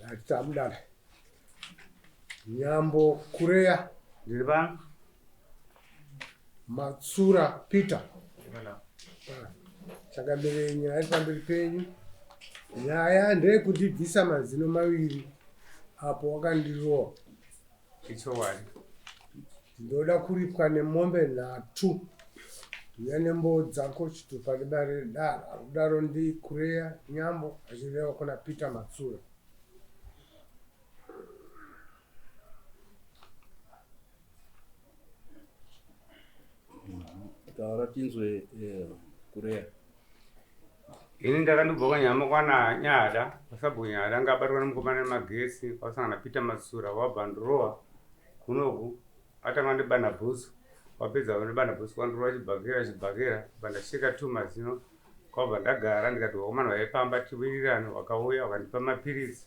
Tatamudana. Nyambo Kureya. Ndiri pano. Matsura Peter. Changamire nyaya iri pamberi penyu. Nyaya ndeyekundibvisa mazino maviri apo wakandirowa. Ichokwadi. Ndoda kuripwa nemombe nhatu. Uya nemboo dzako chitupa nedare redare. Akudaro ndiKureya Nyambo achireva kuna Peter Matsura. Taura tinzwe eh, Kureya. Ini ndakandobva kwanyama kwana Nyada, kwasabhuku Nyada anga abatwa nemukomana nemagetsi kwasangana Peter Matsura wabva ndorowa kunoku atanga ndibana bhutsu wapedza ndibana bhutsu kwandorowa chibhakera chibhakera bva ndacheka tu mazino kwabva ndagara ndikati vakomana vaipamba tiwirirane wakauya wakandipa mapiritsi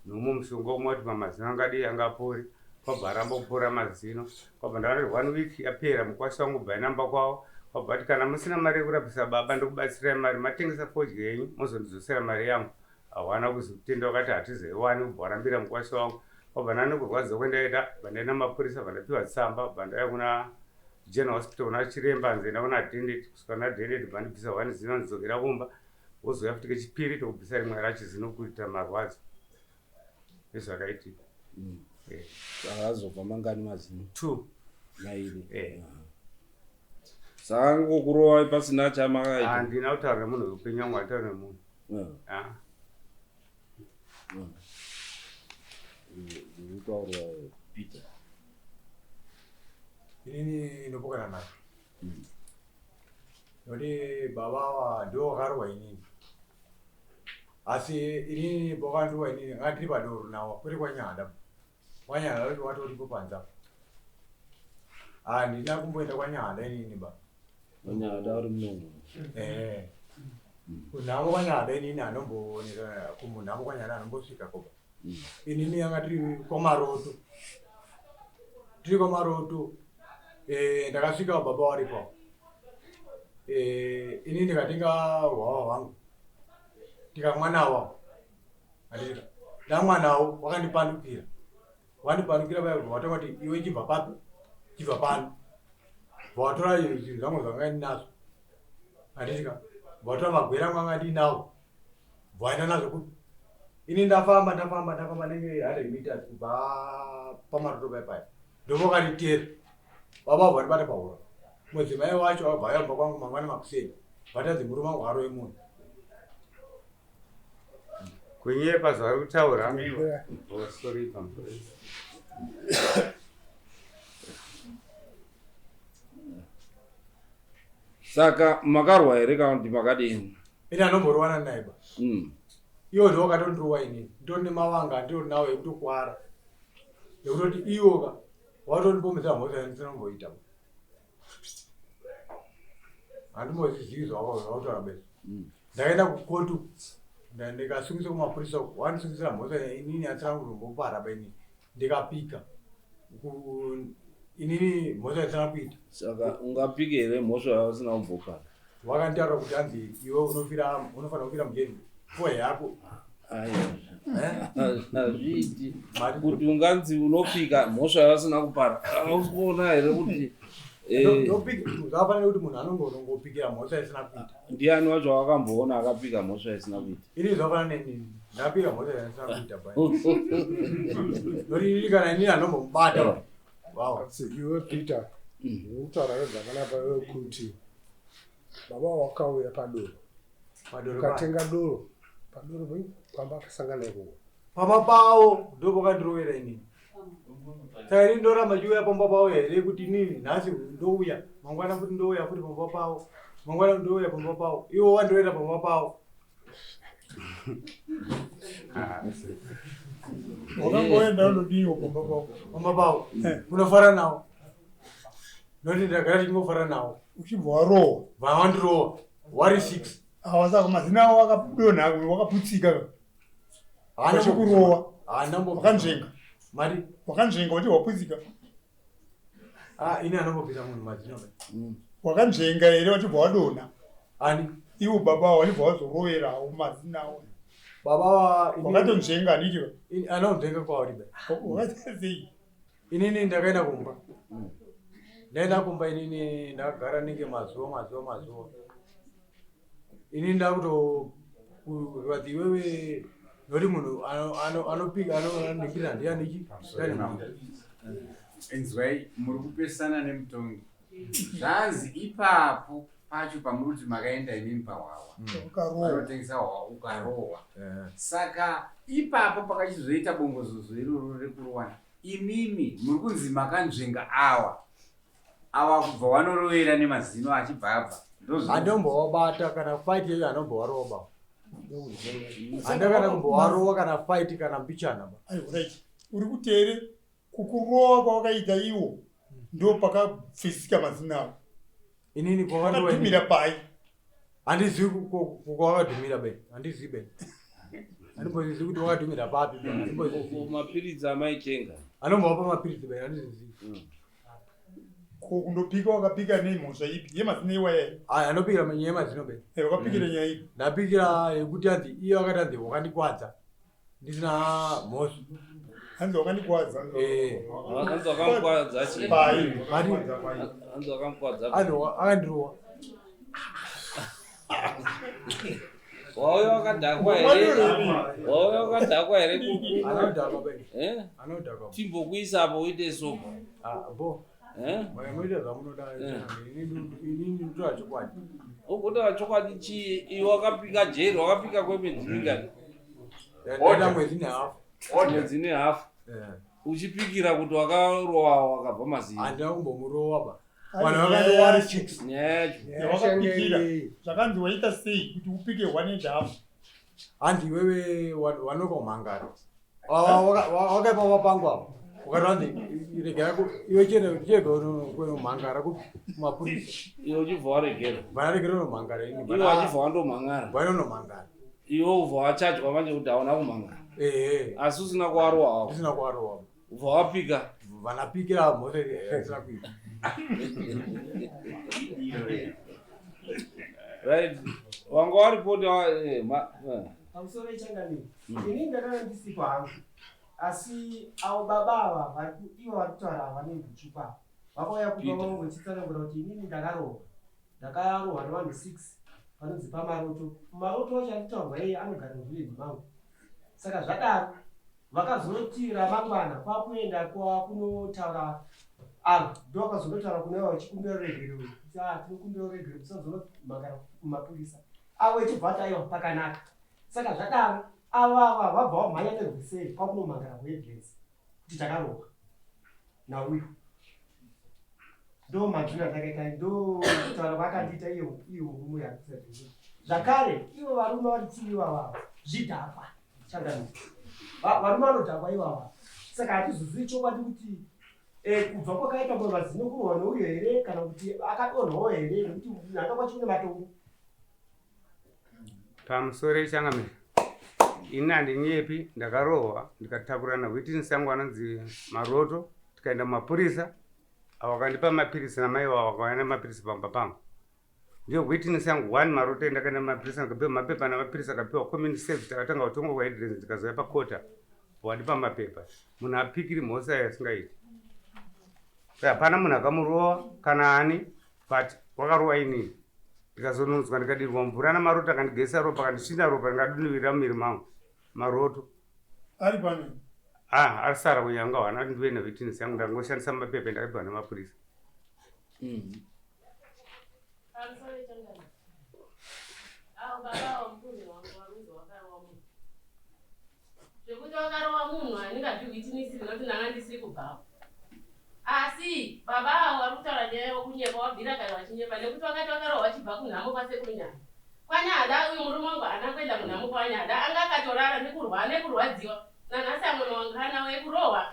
nomumwe mushonga umwe wati mamazino angadii angapori kwabva aramba kupora mazino kwabva ndaona kuti one week yapera mukwasha wangu bva inamba kwavo kwabva ati kana musina mari yekurapisa baba ndokubatsirai mari matengesa fodya yenyu mozondidzosera mari yangu hawana kuzotenda wakati hatizoiwani kubva warambira mukwasha wangu kwabva nani kurwadziwa kwendaita bva ndaenda mapurisa bva ndapiwa tsamba bva ndauya kuna general hospital kuna chiremba anzi enda kuna dendet kusvika kuna dendet bva ndibvisa one zino ndidzokera kumba wozouya futi kechipiri tokubvisa rimwe racho zino kuita marwadzo nezvakaitika mm. eh. Saka mangani mazino? Two. Mairi. Eh. Saka ngokurova pasina chamakaita. Handina kutaura nemunhu weupenyu wangu handitaura nemunhu. Ah. Ndikutaura Peter. Inini ndopokana naye. Mm. Noti baba ava ndiwo vakarwa inini. Asi inini pakandiwa inini nga tiri padoro nawo kwete kwanyada. Kwanyada kuti watoripo panze apa. Handina kumboenda kwanyada inini ba. Kwanyada uri munomu. Eh. Kunhamo kwanyada inini anombooneka kumunhamo kwanyada anombosvika koba. Mm. Inini yanga tiri kwamaroto. Tiri kwamaroto. Eh ndakasvika baba waripo. Eh inini ndikatenga hwawa hwangu. Ndikamwa nawo. Andika. Ndamwa nawo wakandipandukira. Wandipandukira paya watanga kuti iwe chibva papi? Chibva pano. Watora zvinhu zvangu zvanga ndinazvo. Andika. Watora magwera angu anga ndinawo. Waenda nazvo kupi? Ini ndafamba ndafamba ndafamba nenge 100 meters kubva pamaroto paya paya. Ndovakanditera. Baba vabva vandibata pahuro. Mudzimai wacho abva ayamba kwangu mangwana makuseni. Vatanzi murume wangu harowe munhu. Kunyepa zvaari kutaura. Oh, sorry, pamusoro. Saka makarwa here kana kuti makadini? Ini anomborwana naye ba. Iwo ndiwo wakatondirowa inini. Nditori nemavanga anditori nawo ekutokwara. Ekutoti iwo ka watondipomesa mhosva yandisina kumboita. Handimbozvizivi zvawakutaura bese. Ndakaenda kukotu ndikasungiswa kumapurisa uko wandisungisira mhosva inini asina kuzombopara ba inini ndikapika inini mhosva isina kuita. Saka ungapike here mhosva yausina kumbopara? Wakanditaura kuti hanzi iwe unofira unofanira kufira mujeri fohe yako. Hazviiti kuti unganzi unopika mhosva yausina kupara. Hausi kuona here kuti eh, Zvafanira kuti munhu anongopikira mhosva isina kuita. Ndiani wacho wakamboona akapika mhosva isina kuita? Ini zvafanana nenini. Ndakapika mhosva isina kuita bai. Noti ini kana inini anombomubata. Wow. Asi iwe Peter, urikutaura nezvakanaka iwe kuti baba wakauya padoro. Padoro Ukatenga doro. Padoro poi kwamba akasangana ikoko. Pamba pawo ndopakandirovera inini. Saka ini ndoramba chiuya pamba pawo here kuti inini nhasi ndouya, mangwana futi ndouya futi pamba pawo, mangwana ndouya pamba pawo. Iwo wandirovera pamba pawo. Wakangoenda unodiwa pamba pawo. Pamba pawo. Unofara nawo. Noti ndagara tichingofara nawo. Uchibva warohwa. Vawandirowa. Wari 6. Awa saka mazino awo akadonha wakaputsika. Haana Vachikurowa. Haana mbo. Wakanzvenga. Mari. Wakanzvenga wati waputsika. Ah, ini anombobvisa munhu mazino. Wakanzvenga here wachibva wadonha. Ani? Iwo baba wachibva wazoroverawo mazino awo. Baba va inini- Wakatonzvenga handiti? Anonzvenga kwauri be. Wakaita sei? Inini ndakaenda kumba. Ndaenda kumba inini ndakagara nenge mazuva mazuva mazuva. Inini ndakuto kati iwewe noti munhu anopika anoningira ndiyani chi ndiyani munhu. Inzwai, muri kupesana nemutongi. Zvanzi ipapo pacho pamuri kuti makaenda imimi pahwahwa. Ukarohwa. Vanotengesa hwahwa ukarohwa. Saka ipapo pakachizoita bongozozo iroro rekurowana. Imimi muri kunzi makanzvenga awa. Awa kubva wanorovera nemazino achibva abva. Ndozvo. Handombowabata kana fight yacho handombowaroba. Handa kana kumbowarowa kana fight kana mbichana ba. Aiwa, right. Uri kuti here kukurowa kwawakaita iwo ndo pakabvisika mazino ako? Inini kwakandiwa Wakadhumira pai? Handizivi kwakadhumira be. Handizivi be. Handimbozivi kuti wakadhumira papi be. Handimbozivi. Mapiritsi amaichenga. Anombowapa mapiritsi be. Handizivi. Ko kundopika wakapika nemhosva ipi? Yemazino iwaya here? Aya anopikira nyaya yemazino be. Eh, wakapikira nyaya ipi? Ndapikira yekuti hanzi iye wakati hanzi wakandikwadza. Ndisina mhosva. Hanzi wakandikwadza. Eh. Hanzi wakamukwadza chii? Pai. Mari. Hanzi wakamukwadza. Hanzi akandirowa. Wauya wakadhakwa here? Wauya wakadhakwa here? Anodhakwa be. Eh? Anodhakwa. Timbokuisa apo uite sopa. Ah, bo. Eh? Munoita zvamunoda. Inini ndotora chokwadi. Ugotora chokwadi chii? Iwe wakapika jeri, wakapika kwemwedzi mingani? Ndaita mwedzi nehafu. Mwedzi nehafu. Eh. Uchipikira kuti wakarowa wakabva mazino. Handina kumbomurowa ba. Vanhu vakandirowa ari 6. Nyaya yacho. Yawakapikira. Zvakanzi waita sei kuti upike 1.5? Hanzi iwewe wanoka kumhangara. Wakaipa wapangu apo. Ukati hanzi regera iwe chienda chega kunomhangara kumapurisa. Iwe uchibva waregera. Varegera unomhangara ini. Iwe wachibva wandomhangara. Vanomhangara. Iwe ubva wachajwa manje kuti hauna kumhangara. Ehe. Asi usina kuwarowa wako. Usina kuwarowa. Ubva wapika. Vanapikira mhosva isina kuita. Right. Wanga waripoti ma Pamusoro ichangamire. Ini ndakanga ndisipo hangu. Asi avo baba ava vari ivo vari kutaura ava vanenge ava. Vakauya kumba Peter. vangu vachitsanangura kuti inini ndakarohwa. Ndakarohwa nevanhu 6 vanonzi pamaroto. Maroto acho ari kutaurwa iye anogara muvillage mangu. Saka zvadaro vakazoti ramangwana kwakuenda kwakunotaura ava ndo vakazonotaura kune ava vachikumbira ruregerero kuti ah tinokumbira ruregerero tisazonomhangara kumapurisa. Avo vachibva vati aiwa pakanaka. Saka zvadaro ava ava vabva vamhanya nerweseri kwakunomhangara kuEdlands kuti takarohwa nauyu. Ndo manzwiro andakaita ndo kutaura kwakandiita iye iye murume uyu ari kusati. Zvakare ivo varume vari chii ivava zvidhakwa changamire. Varume vanodhakwa ivava. Saka hatizozivi chokwadi kuti kubva kwakaita mazino kurohwa neuyu here kana kuti akadonhawo here nekuti nhanga kwacho kune matombo. Pamusoro ichangamire. Ini handinyepi, ndakarohwa ndikatakurana witness yangu anonzi Maroto, tikaenda mumapurisa. Avo vakandipa mapirisi namai vavo vakauya nemapirisi pamba pangu. Ndiyo witness yangu one Maroto ndakaenda mumapurisa ndikapiwa mapepa namapirisi akapiwa community service takatanga kutongwa kwaEdlands ndikazouya pakota. Wandipa mapepa. Munhu apikiri mhosva yasingaiti. Hapana munhu akamurova kana ani but wakarowa inini. Ndikazononzwa ndikadirwa mvura naMaroto akandigesa ropa akandisvina ropa ndikadunuvira mumuviri mangu. Maroto. Ari pano. Ah, arisara kunyanga hwana ndive newitness yangu ndangoshandisa mapepa ndakapiwa nemapurisa. Pamusoro ichangamire. Avo baba avo murume wangu varunzi wakarowa munhu. Zvekuti wakarowa munhu handingazviwitinisiri nekuti ndanga ndisiri kubvapo. Asi baba avo vari kutaura nyaya yokunyepa wabvira kare vachinyepa nekuti vakati vakarohwa vachibva kunhamo kwasekuru Nyada. KwaNyada uyu murume wangu haana kuenda kunhamo kwaNyada anga akatorara nekurwadziwa. Nanhasi amwe mangwana wekurohwa.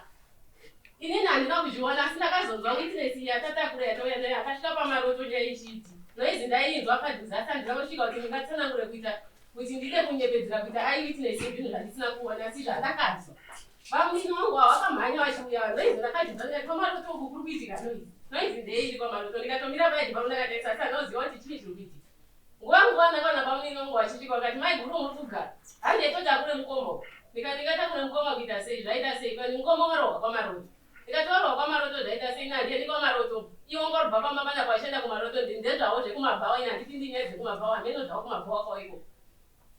Inini handina kuzviona asi ndakazonzwa witness iyi yatatakura yatauya nayo akasvika pamaroto nyaya ichiti. Noizi ndaiinzwa padhuze asi handina kusvika kuti ndingatsanangure kuita kuti ndide kunyepedzera kuita eyewitness yezvinhu zvandisina kuona asi zvandakanzwa. Vamushini wangu ava vakamhanya vachiuya noizi ndakazvinzwa ndikati pamaroto uku kuri kuitika noizi. Noizi ndeiri pamaroto ndikatomira paedhi pano ndakatarisa asi handinoziva kuti chii chiri kuitika. Nguva nguva ndakaona bamunini vangu vachisvika vakati maiguru muri kugara hande totakure mukoma uyu. Ndikati ndingatakure mukoma kuita sei zvaita sei kani mukoma warohwa kwamaroto. Ndikati warohwa kwamaroto zvaita sei ini handiendi kwamaroto. Iwe ungorobva pamba panapa vachienda kumaroto ndezvavo zvekumabhawa ini handipindi nyaya dzekumabhawa hameno zvavo kumabhawa kwavo ikoko.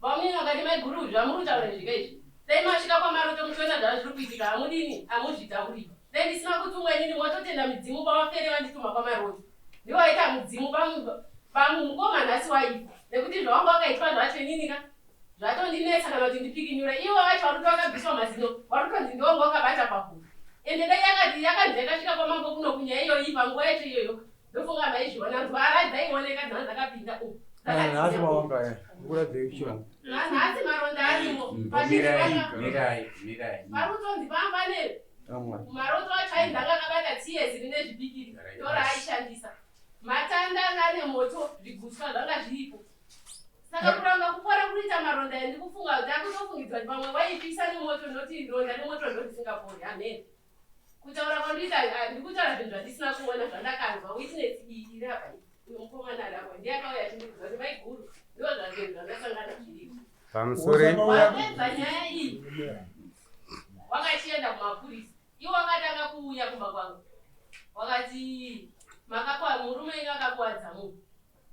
Bamunini vakati maiguru zvamuri kutaura izvi ka izvi dai masvika kwamaroto muchiona zvazviri kuitika hamudini hamuzvitauri. Dai ndisina kutumwa inini mototenda midzimu pavafere vandituma kwamaroto. Ndiwo waita mudzimu pamukoma nhasi waifa nekuti zvawanga wakaitwa zvacho inini ka zvatondinetsa kana kuti ndipikinyure ivo vacho vari kuti vakabviswa mazino vari kutonzi ndiwo wanga wakabata pahuro ende dai yakati yakanzi yakasvika kwamambo kuno kunyaya iyoyi panguva yacho iyoyo ndofunga maizviona nzwara dzaioneka dzanga dzakapinda uku Nhasi mawanga eh, mvura dzechivanhu. Nhasi maronda arimo. Mirai, mirai, mirai. Pari kutonzi pamba ne maroto acho ainzi anga akabata tsiye rine zvipikiri ndoraaishandisa. Matanda anga ane moto, zvigutswa zvanga zviripo. Saka kuramba kupora kuita maronda aya ndikufunga kuti akutofungidzwa kuti pamwe waipisa nemoto noti ronda remoto ndodisingapori. Amen. Kutaura kwandiita ah, ndikutaura zvinhu zvandisina kuona zvandakanzwa witness iyi iri apa iyi. Uyu mukomana ari apa ndiye akauya achindiudza kuti maiguru ndo zvinhu zvandasangana zviripo. Pamusoro Wapedza nyaya iyi wakachienda kumapurisa iwo wakatanga kuuya kumba kwangu wakati makakwa murume wenyu akakuwadza munhu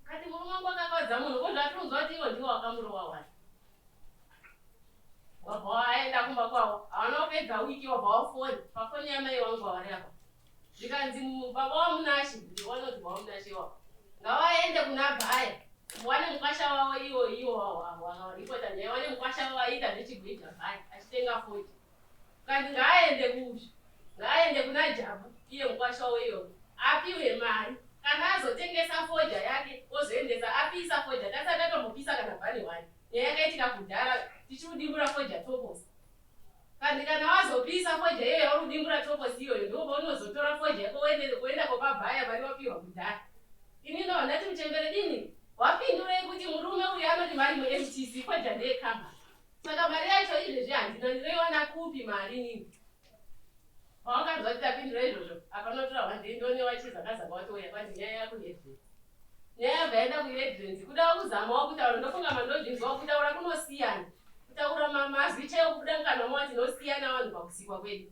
kati murume wangu akakuwadza munhu ko zvatinonzwa kuti iwo ndiwo wakamurowa wani wabva waenda kumba kwavo hawana kupedza wiki wabva wafoni pafoni yamai wangu wavari apa zvikanzi baba wamunashe ndiwanoti baba wamunashe wavo ngavaende kuna bhaya wane mukwasha wavo iwo iwo wakaripota nyaya wane mukwasha wavo aiita zvechigweja bhaya achitenga fodya kanzi ngaaende kuzvi ngaaende kuna jabu iye mukwasha wavo iyoyo apiwe mari kana azotengesa fodya yake ozoendesa apisa fodya tasati atombopisa kana bhani wani nyaya yakaitika kudhara tichiudimbura fodya toposa Kandi kana wazopisa fodya iyoyo yauri kudimbura toposi iyoyo ndipo paunozotora fodya yako uende kuenda kopa bhaya vari wapiwa kudhara. Ini ndobva ndati muchembere dini wapindurei kuti murume uyu anoti mari muMTC fodya ndeye company. Saka mari yacho izvezvi handina ndinoiwana kupi mari inini? Pawakanzwa kuti tapindura izvozvo apa unotora one day ndone wachizakazaka watouya kwanzi nyaya yako yezve. Nyaya yabva yaenda kuevidence kuda kuzamawo kutaura ndofunga mandozvinzwawo kutaura kunosiyana kutaura mazwi chaiwo kubuda mukanwa mavo tinosiyana vanhu pakusikwa kwedu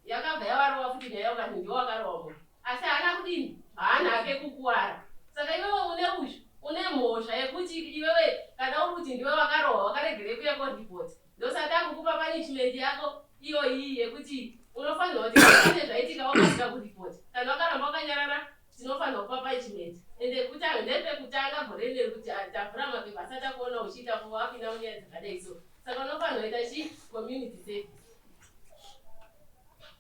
yakabva yavarova futi nyaya ukanzi ndiwo wakarova munhu asi haana kudini haana hake kukuwara saka iwewe une uzhu une mhosva yekuti iwewe kana uri kuti ndiwe wakarohwa wakaregerei kuya koripoti Ndosaka takukupa punishment yako iyoyi yekuti unofanirwa kuti kana pane zvaitika wakasika kureport. Kana wakaramba wakanyarara tinofanirwa kupa punishment. Ende kutanga ndepekutanga gore rineri kuti ah, tavhura mapepa asati akuona uchiita wapinda munyaya dzakadai so. Saka unofanirwa kuita chi community service.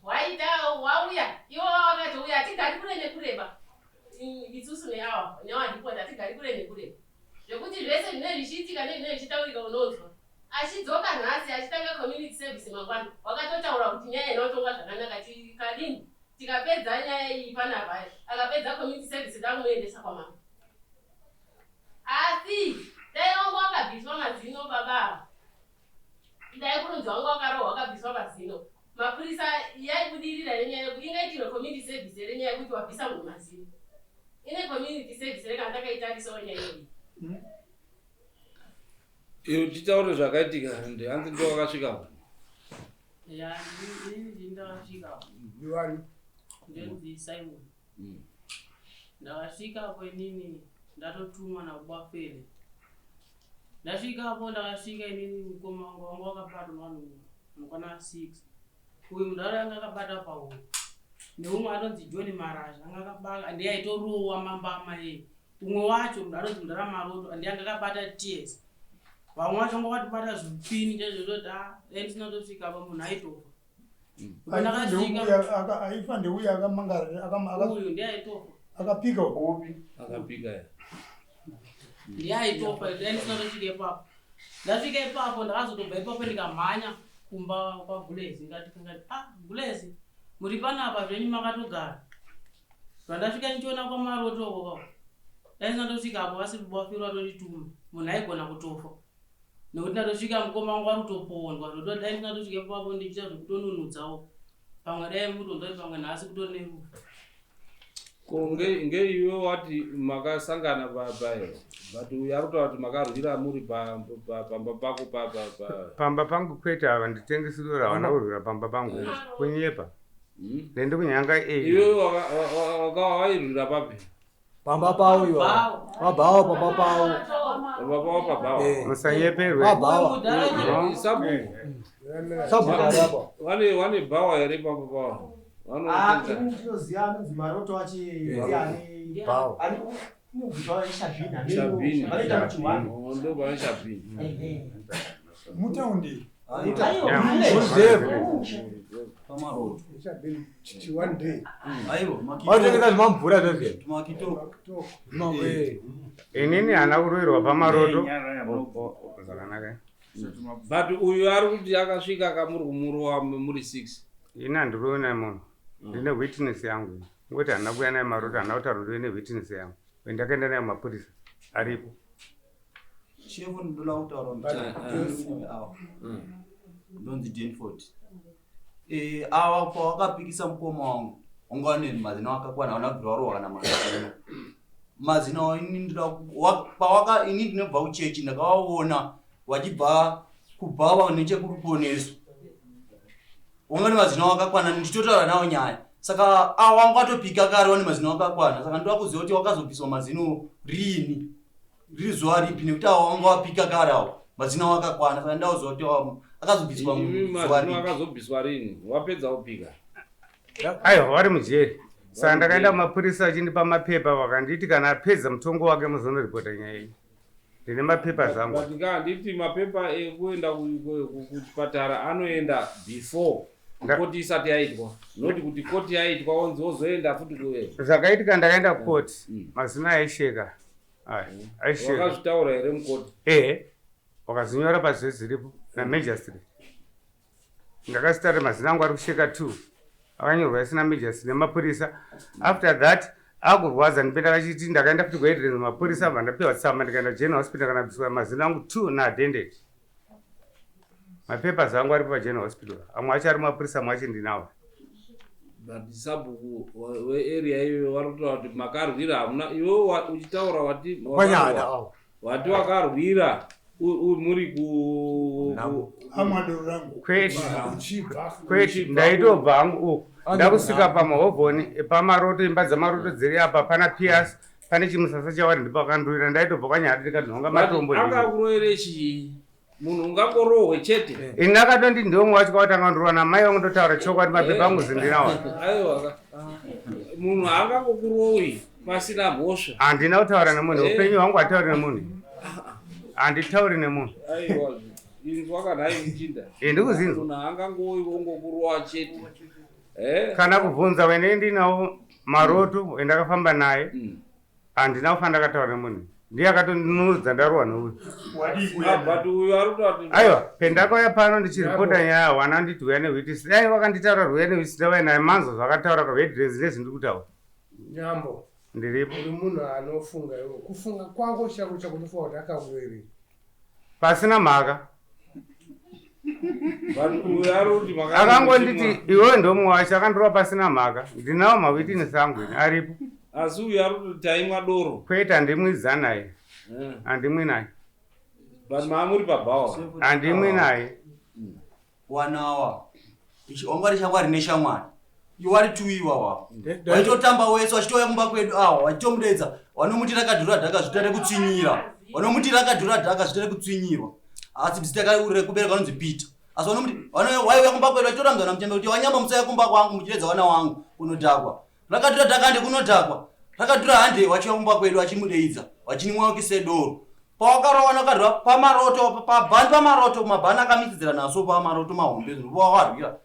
Waita wauya iwo wakatouya hatigari kure nekureba isusu neawa newaripota hatigari kure nekureba zvekuti zvese zvinenge zvichiitika nezvinenge zvichitaurika unonzwa Achidzoka nhasi achitanga community service mangwana wakatotaura kuti nyaya inotongwa zvakanaka tikadini tikapedza nyaya iyi panapa akapedza community service takumuendesa kwamambo asi dai wanga wakabviswa mazino baba ava dai kurunzi wanga wakarohwa wakabviswa mazino mapurisa yaibudirira nenyaya yekuti ingaitirwe community service here nyaya yekuti wabvisa munhu mazino ine community service here kana takaitarisawo nyaya iyoyi Iyo titaure zvakaitika hanzi ndo wakasvika. Ya, ini ndini ndakasvika. Ndiwani? Ndonzi Simon. Ndakasvika apo inini ndatotumwa nababa Fele. Ndasvika apo ndakasvika inini mukoma wangu wanga wakabatwa nevanhu vanokwana 6. Uyu mudhara anga akabata pahuro. Neumwe anonzi John Marasha anga akabaka ndiye aitorowa mambama iye. Umwe wacho anonzi mudhara Maroto ndiye anga akabata tears. Vamwe vacho vanga vakatobata zvipini chaizvo zvoti ah dai ndisina kutosvika apa munhu aitofa. Aifa ndeuya akamangara uyu ndiye aitofa. Akapika upi? Akapika ya. Ndiye aitofa dai ndisina kutosvika ipapo. Ndasvika ipapo ndakazotobva ipapo ndikamhanya kumba kwaGulezi ndikati ndikati ah Gulezi muri panapa zvenyu makatogara. Zvandasvika ndichiona kwamaroto uko kwako. Dai ndisina apo vasiri baba vatondituma. Munhu aigona kutofa. Nekuti ndatosvika mukoma wangu ari kutopondwa. Zvototi dai ndisina tosvika ipapo ndichiita zvekutonunudzawo. Pamwe dai mutonzwa kuti pamwe nhasi kutori nerufu. Ko ngeiwe wati makasangana paero but uyu ari kutaura kuti makarwira muri pamba pako pamba pangu kwete ava nditengesi doro havana kurwira pamba pangu kunyepa ndendi kunyanga iwe wairwira papi pamba pawo iwa pabhawa pamba pawo pamba pawo pabhawa Eh. musanyeperwe Pabhawa. sabhuku Sabhuku ari apa. wane bhawa here pamba pawo Ah, ini ndinoziva anonzi maroto achi ndiani Bhawa. ani unobvutwa shabhini Shabhini. vanoita muchiwani ndo pane shabhini mutaundi pamaroto One day. Vanotengesa zvimamvura zvezve. Inini hana kuroverwa pamaroto. Zvakanaka. But uyu ari kuti akasvika kamuri kumurowa muri 6. Ini handirovi naye munhu. Ndine witness yangu. Ngoti handina kuuya naye maroto, handina kutaura kuti ndine witness yangu. Ndakaenda naye mapurisa aripo. Shefu ndinoda kutaura muchaaa awa ndonzi Danford. Eh, awa pawakapikisa mukoma wangu wanga wane mazino akakwana hauna kubvira warohwa kana mazino mazino ini ndinoda pawaka ini ndinobva kuchechi ndakavaona wachibva kubhawa nechekuruponeso wanga nemazino akakwana ndichitotaura nawo nyaya saka awa wanga watopika kare wane mazino akakwana saka ndoda kuziva kuti wakazobviswa mazino riini riri zuva ripi nekuti awa wanga wapika kare awa mazino awo akakwana saka ndoda kuziva kuti akazobviswa Imi zuva mazino ripi akazobviswa rini wapedza kupika Aiwa vari mujeri. Saka ndakaenda kumapurisa achindipa mapepa vakanditi kana apedza mutongo wake muzonoripota nyaya iyi. Ndine mapepa zangu. but ka handiti mapepa ekuenda kuchipatara anoenda before koti isati yaitwa noti kuti koti yaitwa onzi wozoenda futi kuwe Zvakaitika ndakaenda kukoti. Mazino aisheka. Aya, aisheka. wakazvitaura here mukoti Ehe. Wakazinyora pazve zviripo namagistrate. Ndakazitaura mazino angu ari kusheka 2. Akanyorwa isina magistrate nemapurisa. After that akurwadza ndipenda kachiti ndakaenda futi kuevidence mapurisa bva ndapiwa tsamba ndikaenda general hospital kana bviswa mazino angu 2 naattended. Mapepers angu aripo pageneral hospital. Amwe acho ari mapurisa amwe acho ndinawo. But sabhuku wearea iyoyo vari kutaura kuti makarwira hamuna iwe uchitaura wati Kwanyada awo. Wati wakarwira muri ku Amwadoro rangu. Kwete. Kwete, ndaitobva hangu uku. Ndakusvika pamahovhoni pamaroto, imba dzamaroto dziri apa pana Pias, pane chimusasa chawari ndipo pakandurira. Ndaitobva kwanyari ndikadhonga matombo. Angakuroere chii munhu ungangorohwe chete Ini akatondi ndiwo wacho kwatanga ndurwa namai vangu ndotaura chokwadi mapepa angu zindinawo. Aiwa ka munhu haangangokurowi pasina mhosva. Handina kutaura nemunhu, upenyu hwangu hatauri nemunhu. Handitauri nemunhu. Aiwa inzwa kana muchinda. Eh, ndikuzinzwa. Munhu haangangowi ongokurowa chete. Eh? Kana kubvunza wene ndinawo maroto wendakafamba naye. Handina kufa ndakataura nemunhu. Ndiye akatondinudza ndarohwa neuyu. Ah, but uyu ari kutaura kuti Aiwa, pendakauya pano ndichiripota nyaya wana nditi uya newitness. Dai vakanditaura uya newitness ndauya naye manzo zvakataura kavedrenzi nezvindiri kutaura. Nyambo. Ndiripo. Uri munhu anofunga iwe. Kufunga kwako chako chako unofunga kuti akakuroverei. Pasina mhaka. But uyu ari kuti Akangonditi iwewe ndomwe wacho akandirova pasina mhaka. Ndinawo mawitness angu ini aripo. Asi uyu ari kuti taimwa doro. Kwete handimwidza naye. Eh. Handimwi naye. But maamuri pabhawa. Handimwi naye. Wanawa wanga ri shamwari neshamwari iwari tu iwawa waitotamba wese wachitouya kumba kwedu awa wachitomudedza vanomuti rakadhura dhaka zvita rekutsvinyira vanomuti rakadhura dhaka zvita rekutsvinyirwa asi zita rekubereka vanonzi Peter asi vanomuti waiuya kumba kwedu vachitorambana muchembe kuti wanyamba musauya kumba kwangu muchiredza vana wangu kunodhakwa rakadhura dhaka hande kunodhakwa rakadhura hande wachiuya kumba kwedu vachimudeidza vachinimwa kisedoro pawakarowana kadhura pamaroto pabhani pamaroto mabhani akamisidzira naso pamaroto mahombe wawarwira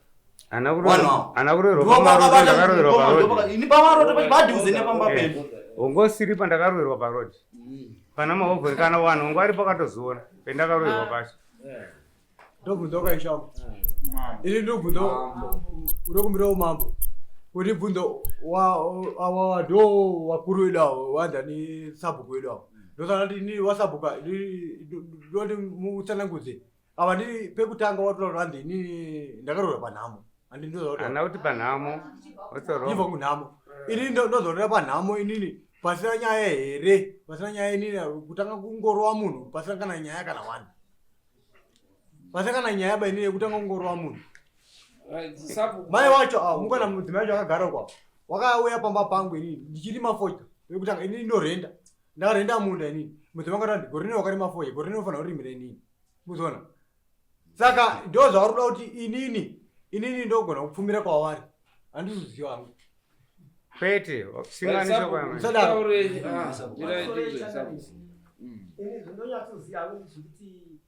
Hana kuroverwa pamaroto ndakaroverwa parodi. Ini pamaroto padhuze nepamba pedu. Ungosiripa ndakaroverwa parodi. Pana mahovhoni kana wanhu ungu aripo akatozoona pendakaroverwa pacho. Ndobvunza ukaishangu ini ndobvunza unokumbirawo mambo kuti bvunza awa ndo wakuru wedu awo wanzani sabhuku wedu awo ndosana kuti ini wasabhuka ndoti mutsanangudze ava ndiri pekutanga watotaura hanzi ini ndakaroora panhamo handi Hana kuti panhamo. Ibva kunhamo. Inini ndozorera panhamo inini pasina nyaya here? Pasina nyaya inini kutanga kungorowa munhu pasina kana nyaya kana one. Pasina kana nyaya ba inini kutanga kungorowa munhu. Mai wacho ah mukana mudzimai wacho akagara kwa. Wakauya pamba pangu inini ndichirima fodya. Yekutanga inini ndorenda. Ndakarenda munda inini. Mudzimai wangu akati gore rino wakarima fodya, gore rino unofanira kurimira inini. Muzoona. Saka ndo zvauri kuda kuti inini inini ndogona kupfumira kwavari. Handizoziva hangu. Kwete, singanisha kwa Musadaro. Ini zvondonyatsoziva hangu ndezvekuti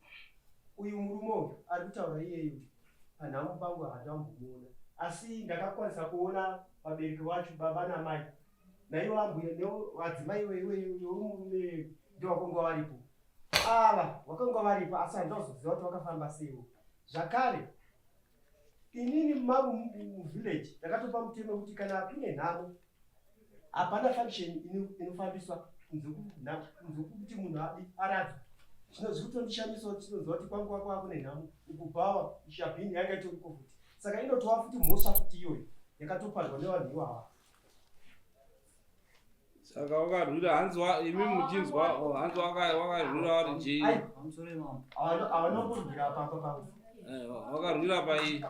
uyu murume uyu ari kutaura iyeyu panhamo pangu handambomuona asi ndakakwanisa kuona vabereki vacho baba namai naivo ambuya nevadzimai wemurume ndovakanga varipo ava vakanga varipo asi handizoziva kuti vakafamba seiwo zvakare inini mangu muvillage ndakatopa mutemo wekuti kana kune nhamo hapana function inofambiswa kunze kwekuti munhu adi aradzwe zvino zviri kutondishamisa kuti tinonzwa kuti kwangu kwakwa kune nhamo ukubhawa shabhini yanga itoriko futi saka inotova futi mhosva futi iyoyo yakatoparwa nevanhu ivava Saka wakarwira hanzi imi muchinzwa oh, hanzi wakarwira wari chii? Hawana kurwira pamba pangu. Eh, wakarwira pai?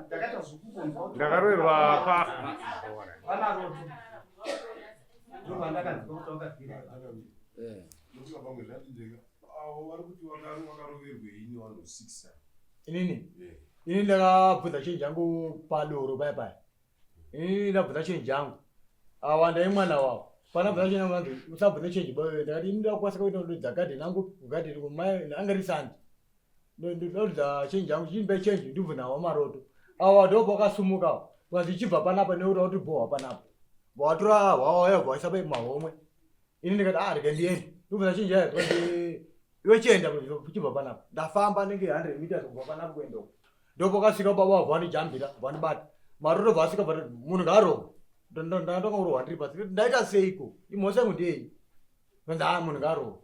Ndakaita zvekukonzwa. Ndakarwirwa pa. Pamaroto. Ndopandakanzwa kuti wakarwira. Eh. Avo vari kuti wakaroverwei nevanhu 6. Inini? Inini ndakabvunza chinji yangu padoro paya paya. Inini ndabvunza change yangu. Awa ndai mwana wavo. Pana bvunza change yangu anzi usabvunze change boy. Ndakati ini ndakukwanisa kuita ndodza garden yangu kugarden kumai anga risandi. Ndodza change yangu chimbe change ndibvuna wa maroto. Awa ndipo pakasumuka. Vanzi chibva panapa neuta kuti bhowa panapa. Watora wawa waisa pa mahomwe. Ini ndikati ah rega ndiende. Ndobvunza change yayo kuti iwe chienda chibva panapa. Ndafamba nenge 100 meters kubva panapa kuenda uko. Ndopakasvika baba vabva vandijambira vandibata. Maroto bva asvika bva munhu ngaarohwe. Ndakangorohwa ndiri pasi. Ndaita seiko? Imhosva yangu ndeyei? Vanzi ah munhu ngaarohwe.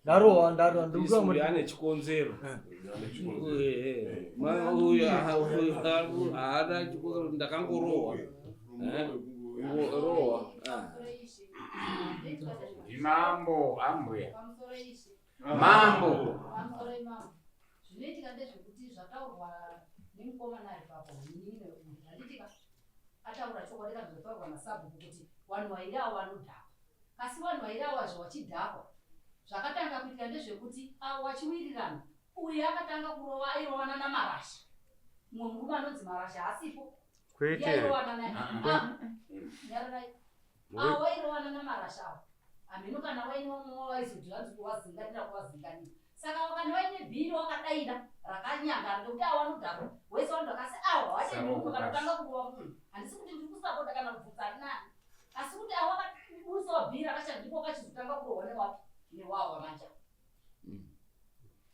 Ndarohwa ndarohwa ndikuti uyu ane chikonzero. Uyu haana chikonzero ndakangorohwa. Rohwa. Ndimambo ambuya. Mambo. Zvinoitika ndezvekuti zvataurwa nemukomana ari papo munin'ina uyu zvanditika ataura chokwadi kana zvataurwa nasabhuku kuti vanhu vairi avo vanodhakwa asi vanhu vairi avo vazvo vachidhakwa zvakatanga kuitika ndezvekuti avo vachiwirirana uyu akatanga kurova airovana namarasha mumwe murume anonzi marasha asipo Kwete. airovana naye ah, nyararai Avo vairovana namarasha avo hameno kana vaine vamwe wavaizoti hanzi kuvazinganira kuvazinganira saka kana vaine bhiri wakadaira rakanyangara nekuti avo vanodhakwa wese vanodhakwa asi avo havatendiuko kana kutanga kurova munhu handisi kuti ndiri kusapota kana kubvunza ani nani asi kuti avo vakaburitsawo bhiri rakashanda ndipo vakachizotanga kurohwa newapi newawa manje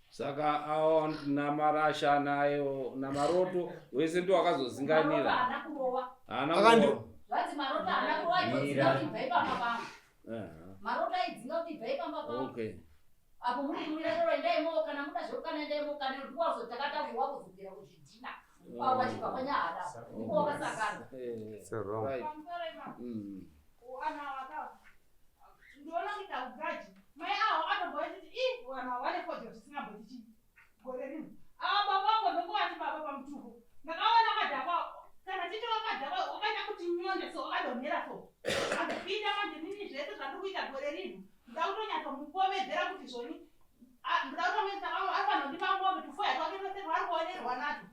Saka awo namarasha nayo namaroto wese ndiwo akazozinganira. Haana kurova. Haana kurova. Zvanzi maroto haana kurova aidzinga kuti ibvai pamba pangu. Maroto aidzinga kuti ibvai pamba pangu. Okay. Apo muri kumwira doro endai mo kana muda zvekukana endai mo kana ndiko wazotakata kuwa kudzokera kuzvidhina. Kwavo vachibva kwanyahada. Ndiko wakasangana. So wrong. Right. Ana wakawa Ndoona kuita ugaji. Mai awo anobva vachiti ii vanhu ava vane fodya zvisingamboti chii gore rino. Ava baba vangu ndongovati baba pamutupo. Ndakaona wakadhakwa kana titi wakadhakwa wakaita kuti nyonde so wakadonhera so. Andipinda manje nini zvese zvandiri kuita gore rino. Ndoda kutonyatsomukomedzera kuti zvoni ndoda kutomuendesa anofanira kundipa mombe tufoya twake twese twaari kuonerwa natwo.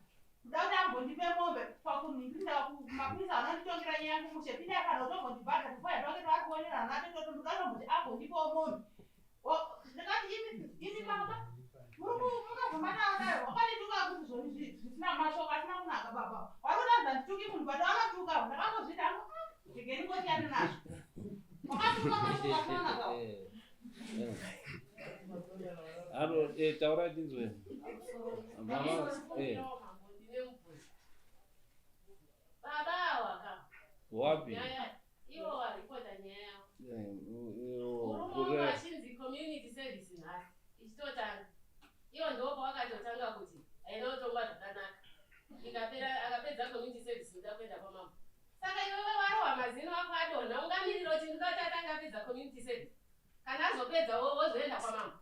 Ndoda kuti ambondipe mombe pakunhingirira kumapurisa vanonditongera nyaya yangu mushe pindai pano utombondibhadha tufoya twake twaari kuonerwa nato itoto ndoda kutomboti ambondipewo mombe ndikati imi imi baba muri mukazomataadaro wakandituka kuti zvoni zvisina mashoko asina kunaka baba wari kuratidza ndituki munhu but wakatuka ndakangozviita hangu regeni ngosiyana nazvo wakatuka mashoko asina kunaka Aro, eh, taura tinzwe. Mama, eh. Baba awa ka. Wapi? Nyaya iwo waripota nyaya yavo. Eh, Murume wangu achinzi community service nhasi ichitotanga. Iwo ndipo pawakatotanga kuti haina kutongwa zvakanaka. Ikapera akapedza community service ndoda kuenda kwamambo. Saka iwewe warohwa mazino ako adonha ungamirira kuti ndoda kuti atange apedza community service. Kana azopedza wozoenda kwamambo.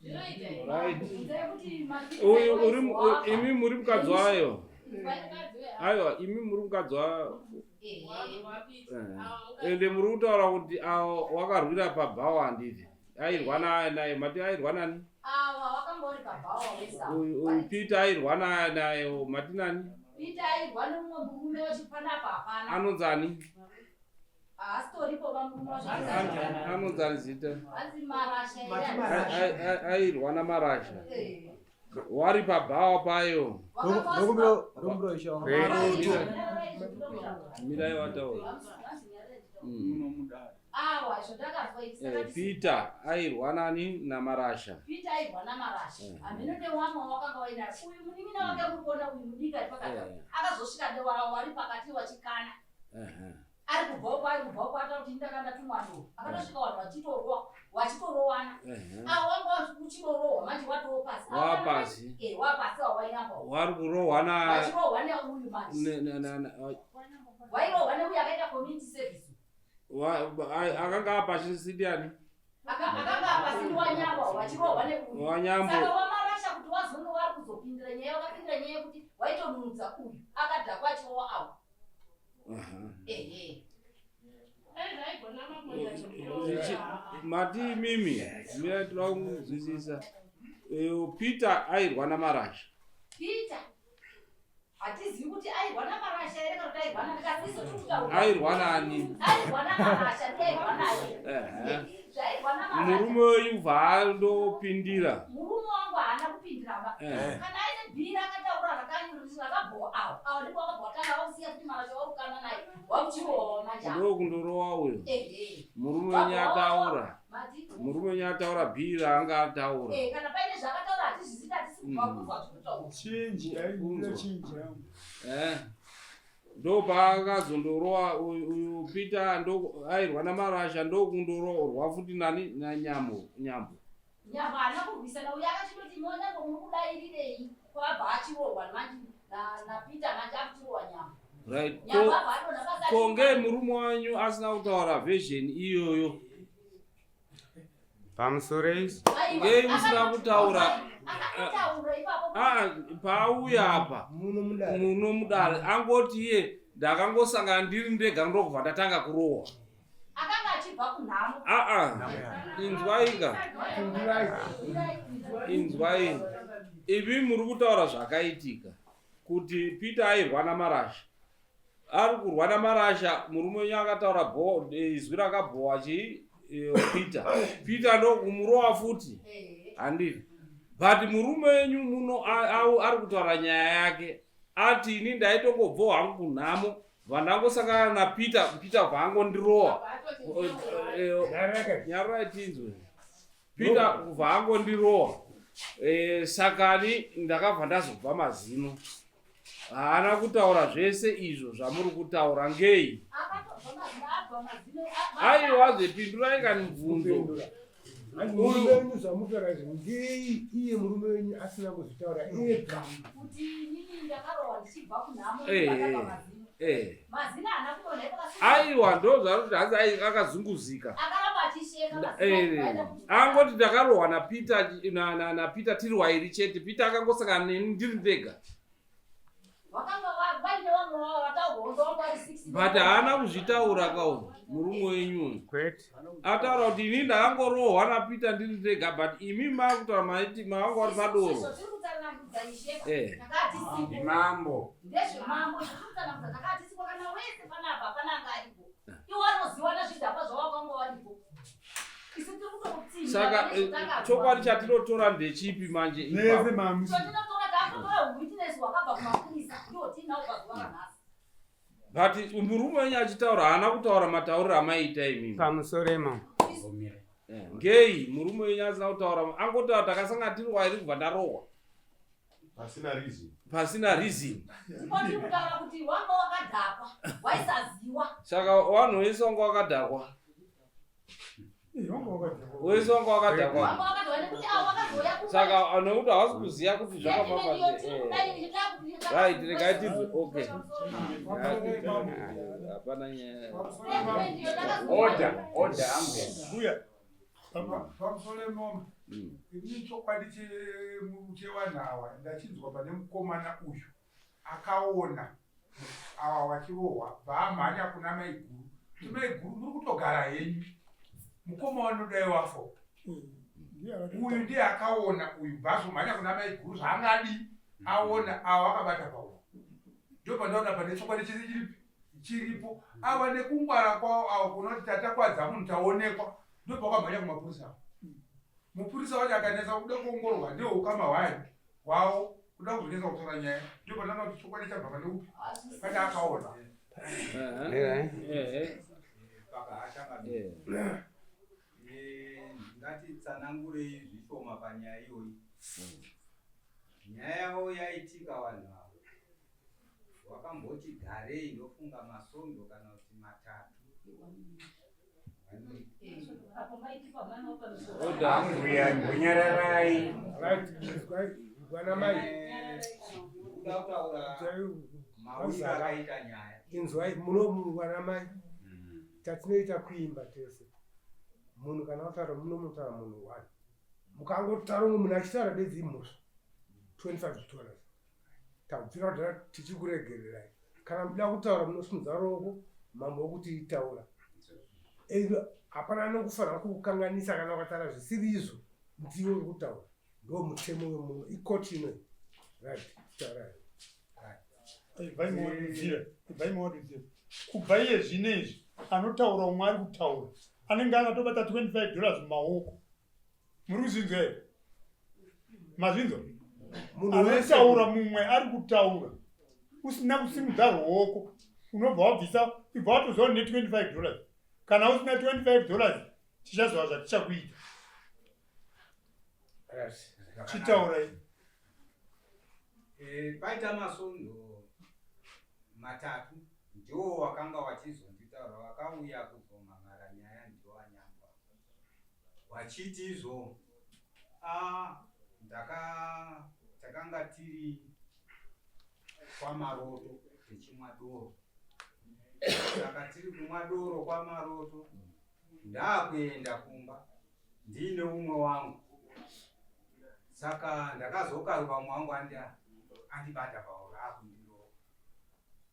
Zvinoita here? Right. Uyu uri imi muri mukadzi wayo. Aiwa imi muri mukadzi wayo. Ende muri kutaura kuti awo wakarwira pabhawa handiti? Airwa naye mati airwa nani? Awa wakanga uri pabhawa wesa. Uyu Peter airwa naye mati nani? Peter airwa nemumwe murume wachipanapa hapana. Anonzani? Haasitoripo vamurume wacho. Anonzani zita? Hanzi Marasha here? Airwa naMarasha. Wari pabhawa payo. Mirai wataura. Awa zvandakazwa eh, Peter airwa nani naMarasha. Peter airwa naMarasha. Eh. Hameno newamwe wakanga wainaye. Uyu munin'ina wake muri kuona uyu mudiki ari pakati. Eh. Akazosvika ndewawo wari pakati wachikana. Ari kubva uko ari kubva uko ataura kuti ndakanga ndatumwa ndo. Akatosvika vanhu vachitorwa vachitorowana. Awo wanga uchirorohwa manje watoo pasi. Wapasi. Eh, wapasi wawainamba. Wari kurohwa na Vachirohwa neuyu manje. Wairohwa neuyu akaita community service. Akanga apasi ndiani? Akanga apasi ndiwanyambo vachirohwa neuyu. Wanyambo. Saka wamarasha kuti wazonge wari kuzopindira nyaya wakapindira nyaya yekuti waitonunudza uyu akadhakwa achirohwa awo. Ehe. Mati imimi mira toda kunzwisisa. Peter airwa naMarasha. Peter hatizivi kuti airwa naMarasha here kana kuti airwa nani kasi isu tiri kutaura. Airwa nani? Airwa naMarasha ndiye airwa naye. Zvairwa naMarasha. Murume wenyu bva andopindira. Murume wangu haana kupindira ba. Kana aine bhiri akataura rakabhowa awo. Awo ndipo wakabva watanga wakusiya kuti Marasha warukana naye. Wakuchirowa manje. Ndokundorowa uyo. Murume wenyu ataura. Murume wenyu ataura bhiri raanga ataura. Eh, kana paine zvakataura hatizvizivi hatisi kubva kunzwa zviri kutaurwa. Chinji, Kunzwa. chinji. Eh. Ndopaakazondorowa uyu Peter ndo airwa naMarasha ndokundoroorwa futi nani naNyambo Nyambo. Nyambo haana kurwisana uyu akachitoti Nyambo muri kudairirei kwabva achirohwa manje naPeter manje akuchirohwa Nyambo. Right. Nyambo abva adonha pasi Ko ngei murume wanyu asina kutaura version iyoyo? Pamusoro izvi. Ngei usina kutaura? Akatotaura ipapo. Ah, paauya apa muno mudare angoti iye ndakangosangana ndiri ndega ndokubva ndatanga kurohwa. Akanga achibva kunhamo. Aa, inzwaika. Inzwai. Imi muri kutaura zvakaitika kuti Peter airwa naMarasha. Ari kurwa naMarasha, murume wenyu akataura izwi rakabhowa chii Peter. Peter ndokumurowa futi. Handiti. But murume wenyu muno ari kutaura nyaya yake. Ati ini ndaitongobvawo hangu kunhamo vandangosangana naPeter, Peter bvaangondirowa. Nyararai tinzwe. Peter bvaangondirowa. Sakani ndakabva ndazobva mazino. Haana kutaura zvese izvo zvamuri kutaura ngei? Aiwa zvepindurai kani mubvunzo. Murume wenyu zvamutaura izvi ngei iye murume wenyu asina kuzvitaura ega? Kuti inini ndakarohwa ndichibva kunhamo ndakabva mazino. Mazino haana kudonha ipo kasi. Aiwa ndo zvaari kuti hanzi akazunguzika. Akaramba achisheka mazino. Angoti ndakarohwa naPeter naPeter tiri wairi chete. Peter akangosangana neni ndiri ndega. But haana kuzvitaura kawo murume wenyu. Kwete. Ataura kuti ini ndakangorohwa naPeter ndiri ndega but imi makutaura maiti mavanga vari padoro. Mambo. Ndezvemambo zviri kutsanangudza takatisipo kana wese panapa hapana anga aripo. Iwo anoziwana zvidhakwa zvawakanga waripo. Isu tiri kutokutsinza. Saka chokwadi chatinotora ndechipi manje ipapo? Chatinotora takutora witness wakabva kumapurisa ndiwo tiinawo pazuva ranhasi. But murume wenyu achitaura haana kutaura matauriro amaita imimi. Pamusoro imamo. Ngei murume wenyu asina kutaura angotaura takasangana tiri wairi kubva ndarohwa. Pasina reason. Pasina reason. Ndipo tiri kutaura kuti wanga wakadhakwa waisaziwa. Saka vanhu vese wanga wakadhakwa. Wese wanga wakadhakwa. Saka nekuti hawasi kuziva kuti zvakafamba sei. Right, regai tinzwe. Okay. Hapana nyaya. Order, order ambuya. Mbuya. Pamusoro emombe. Ini chokwadi chevanhu ava ndachinzwa pane mukomana uyu akaona ava vachirohwa bvaamhanya kuna maiguru kuti maiguru muri kutogara henyu mukoma wanodai wafa uyu ndiye akaona uyu bvaazomhanya kuna maiguru zvaangadii aona ava vakabata pauro ndopandaona pane chokwadi chese chiripi chiripo ava nekungwara kwavo ava kuona kuti tatakwadza munhu taonekwa ndopakamhanya kumapurisa avo mupurisa wacho akanetsa kuda kuongororwa ndeukama hwayo hwavo kuda kuzonetsa kutaura nyaya ndopandaona kuti chokwadi chabva pane upi pane akaona Ngatitsanangurei zvishoma panyaya iyoyi. Nyaya yavo yaitika vanhu ava wakamboti garei ndofunga masondo kana kuti matatu. Mbuya mbonyararai. Bwana mai. Kuda kutaura maonero akaita nyaya. Inzwai muno bwana mai. Tatinoita kuimba tese. Munhu kana wataura muno munotaura munhu one. Mukangotaura umwe munhu achitaura bedzi imhosva. 25 dollars. Tabvira kudhara tichikuregererai. Kana muda kutaura munosimudza ruoko mambo wokuti itaura. Hapana anokufanira kukukanganisa kana ukataura zvisiri izvo ndiwe uri kutaura. Ndo mutemo wemuno ikoti ino. Right, taurai. Ibvai mawadudzira, ibvai mawadudzira. Kubva iye zvino izvi anotaura umwe ari kutaura anenge akatobata 25 dollars mumaoko. Muri kuzvinzwa here? Mazvinzwa? Anotaura mumwe ari kutaura usina kusimudza ruoko unobva wabvisa ibva watoziva une 25 dollars. Kana usina 25 dollars tichazova zvatichakuita. Chitaurai. Eh, paita masondo matatu ndiwo wakanga wachizonditaura wakauya kuzomhan'ara nyaya ndiwo anyangwa wachiti izvo a ndaka takanga tiri kwamaroto tichimwa doro saka tiri kumwa doro kwamaroto ndakuenda kumba ndiine umwe wangu saka ndakazokaruka umwe wangu andibata pauro akundirova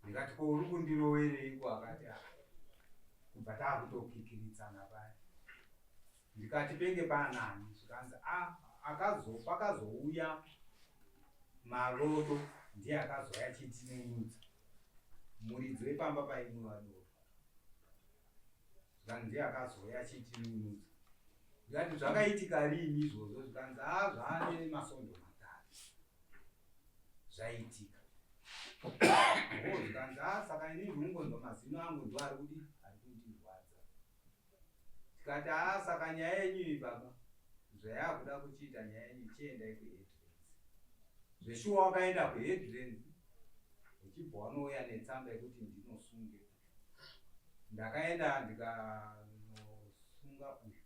ndikati ko uri kundirowereiko akati a kubva takutokikiritsana paya ndikati penge panani zvikanzi a akazo pakazouya maroto ndiye akazouya achitinunudza muridzi wepamba paimwiwa doro zvikanzi ndiye akazouya achitinunudza ndikati zvakaitika rini izvozvo zvikanzi a zvaane masondo matatu zvaitika oh, zvikanzi a saka ini ndinongonzwa mazino angu ndo ari kudi ari kundirwadza tikati a saka nyaya yenyu iyi baba zvayakuda kuchiita nyaya yenyu chiendai kuheadlands zveshuwa wakaenda kuheadlands uchibva wanouya netsamba yekuti ndinosunge Ndakaenda ndikanosunga uyu.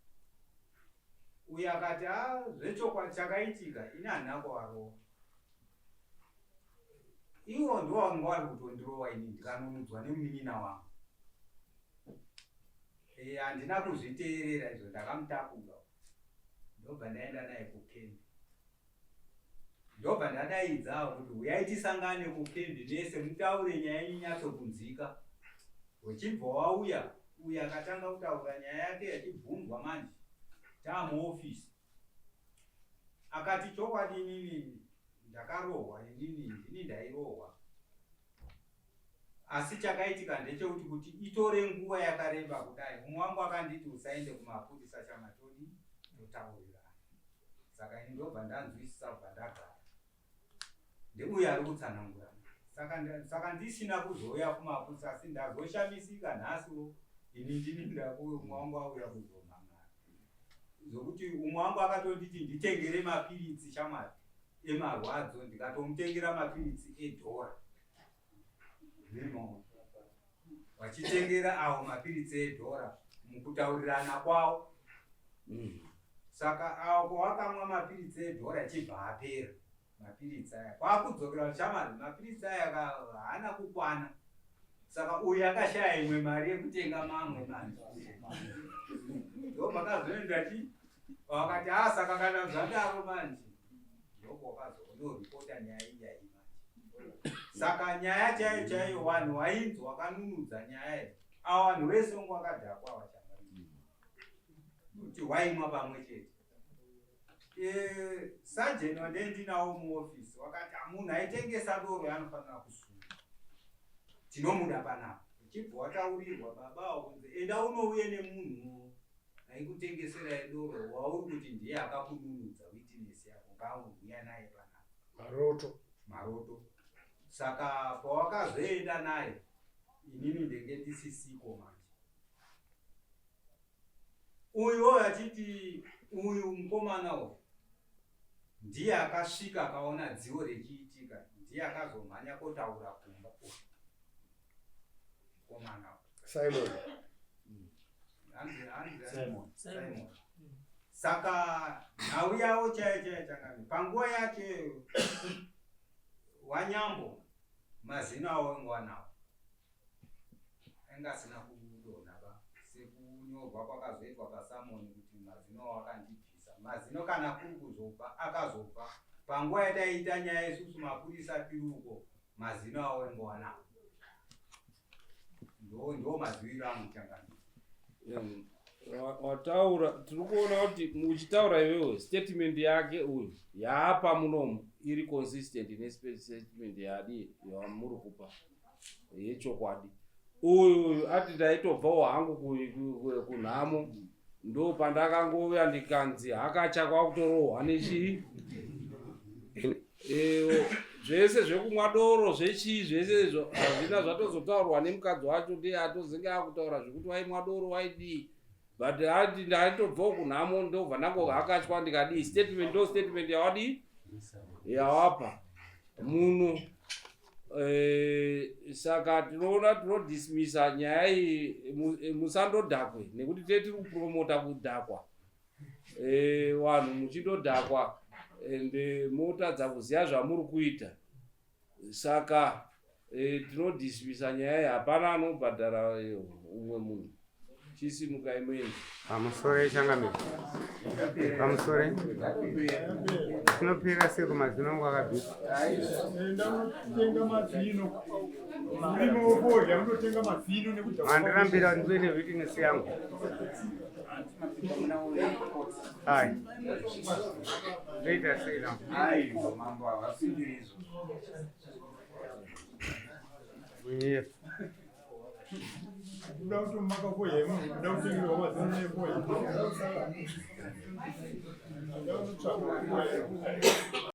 Uyu akati a ah, zvechokwadi chakaitika ini handina kuvarova. Iwo ndiwo wanga wari kutondirova ini ndikanonudzwa nemunin'ina wangu. Eh, handina kuzviteerera izvo ndakamutakura ndobva ndaenda naye kukembi. Ndobva ndadaidzawo kuti huyai tisangane kukembi mese mutaure nyaya yenyu inyatsokunzwika. Wechibva wauya uyu akatanga kutaura nyaya yake yachibvunzwa manje taamuofisi. Akati chokwadi inini ndakarohwa inini ndini ndairohwa. Asi chakaitika ndechekuti kuti itore nguva yakareba kudai umwe wangu akanditi usaende kumapurisa chama todii totaurirana. Saka ini ndobva ndanzwisisa kubva ndagara. Ndeuyo ari kutsanangura. Saka saka ndisina kuzouya kumapurisa asi ndazoshamisika nhasiwo ini ndini ndakuyo umwe wangu auya kuzomhan'ara. Zvokuti umwe wangu akatonditi nditengere mapiritsi shamwari emarwadzo ndikatomutengera mapiritsi edhora. Vachitengera awo mapiritsi edhora mukutaurirana kwavo. Saka awo pawakamwa mapiritsi edhora chibva apera mapiritsi aya kwakudzokera kuti shamari mapiritsi aya haana kukwana saka uyu akashaya imwe mari yekutenga mamwe manje ndo makazoenda chi wakati a ah, saka kana zvadaro manje ndokwakazondoripota nyaya iya iyi manje saka nyaya chaiyo chaiyo vanhu wainzi wakanunudza nyaya iyi ava vanhu vese vangu wakadhakwa vachamari kuti waimwa pamwe chete Eh, sajeni wandee ndinawo muofisi wakati ah, munhu aitengesa doro anofanira kusungwa tinomuda panapa uchibva wataurirwa babawo kunzi enda unouye nemunhu aikutengeserai doro wauri kuti ndiye akakununudza witness yako ngauuya naye panapa maroto maroto saka pawakazoenda naye inini ndenge ndisisiko manje Uyu oyo achiti uyu mukomana uyu ndiye akasvika akaona dziwo rechiitika ndiye akazomhanya kotaura kumba uyu mukomana uyu Simon hanzi hanzi Simon Simon saka nhau yavo chaiyo chaiyo chakani panguva yacho iyoyo wanyambo mazino awo ingwanawo Ainge asina kudonha ba sekunyorwa kwakazoitwa pasamoni kuti mazino wakandibvisa mazino kana kuri kuzobva akazobva panguva yataiita nyaya isusu mapurisa tiri uko mazino awo ainge wanawo ndo ndo maziviro angu changamire. Wataura tiri kuona kuti uchitaura iwewe statement yake uyu yaapa munomu iri consistent nestatement yadii yamuri kupa yechokwadi uyu uyu ati ndaitobvawo hangu kunhamo ndo pandakangouya ndikanzi hakacha kwakutorohwa nechii zvese zvekumwa doro zvechii zvese izvo hazvina zvatozotaurwa nemukadzi wacho ndiye atozenge akutaura zvekuti waimwa doro waidii but ati ndaitobvawo kunhamo ndobva ndangohakachwa ndikadii statement ndo statement yawadii yawapa muno eh, saka tinoona tinodismisa nyaya iyi eh, musandodhakwe nekuti tee tiri kupromota kudhakwa eh, vanhu muchindodhakwa and motadza kuziva zvamuri kuita saka e, tinodismisa nyaya iyi hapana anobhadhara eh, umwe munhu chisimuka imweni pamusoro changamire pamusoro tinopera sei kumazino angu akabviswa enda unotenga mazino murimi wofodya unotenga mazino nekuda mandirambira kuti ndive newitness yangu ai ndoita sei na Aiwa mambo havasungiri izvo. Yes. Kuda kutomaka fodya yemunhu kuda kutengerwa mazino nefodya. Enda unotsvaka fodya.